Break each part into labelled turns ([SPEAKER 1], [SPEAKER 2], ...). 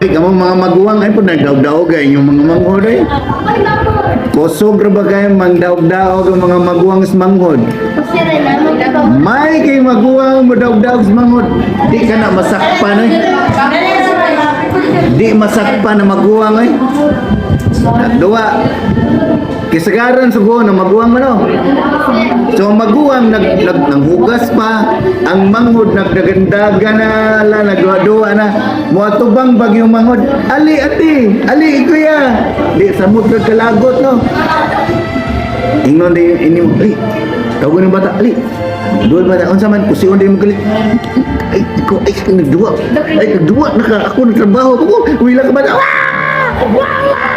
[SPEAKER 1] Ay, kamong mga maguwang ay po nagdaog-daog ay inyong mga manghod ay. Kusog ra ba kayo mangdaog-daog ang mga maguwang sa manghod? May kay maguwang mo daog-daog sa manghod. Di ka na masakpan ay. Di masakpan na maguwang ay. Nagduwa. Kisagaran sugo na maguwang man, oh. So ang maguwang nag, nag nanghugas pa, ang manghod nagdagandaga na la, nagduwa na. Moatubang bag yung manghod. Ali ate, ali kuya. Di samot kag kalagot, no. Ingnon di ini mo, ali. Tawag ng bata, ali. Duol bata, unsa man kusion di mo galit. Ay, ikaw, ay, nagduwa. Ay, nagduwa na ka. Ako nagtrabaho ko. Wila ka bata. Wah! Wah! Wah!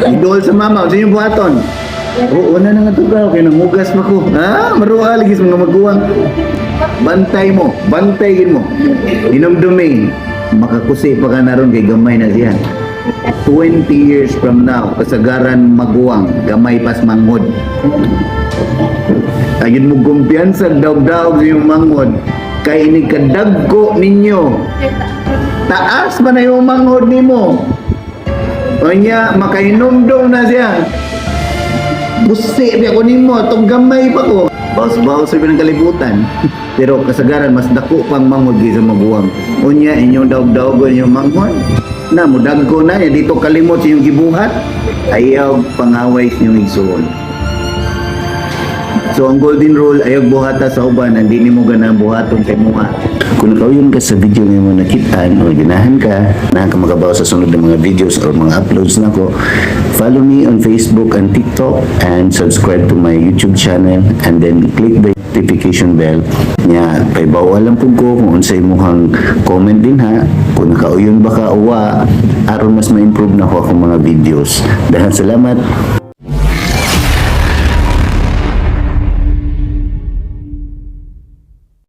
[SPEAKER 1] Idol sa mama, sa inyong buhaton. Oo na nga tugaw, kay nanghugas pa ko. Ha? Maruha lagi sa mga maguwang. Bantay mo, bantay gin mo. Hinumdumi, makakusi pa ka na ron kay gamay na siya. 20 years from now, kasagaran maguwang, gamay pas manghod. Ayun mo kumpiyansa, daog-daog sa iyong manghod. Kay ini kadagko ninyo. Taas man na yung manghod nimo. Onya, makahinumdum na siya. Busi, bi ako nimo, atong gamay pa ko. Bawas-bawas sa ng kalibutan. Pero kasagaran, mas dako pang manghod kaysa maguwang. Unya, inyong daog-daog inyong manghod. Na, mudagko na, dito kalimot sa inyong gibuhat. Ayaw pangaway sa inyong igsuon. So ang golden rule, ayaw buhata sa uban, hindi nimo ganang buhaton sa imuha. Kung nakauyon ka sa video nga mo nakitaan o ganahan ka, na ka makabaw sa sunod ng mga videos or mga uploads nako, follow me on Facebook and TikTok and subscribe to my YouTube channel and then click the notification bell nya. Paibaw lang pud ko kung unsay imong comment din ha, kung nakauyon ba ka o wa, aron mas ma-improve na ko akong mga videos. Daghang salamat.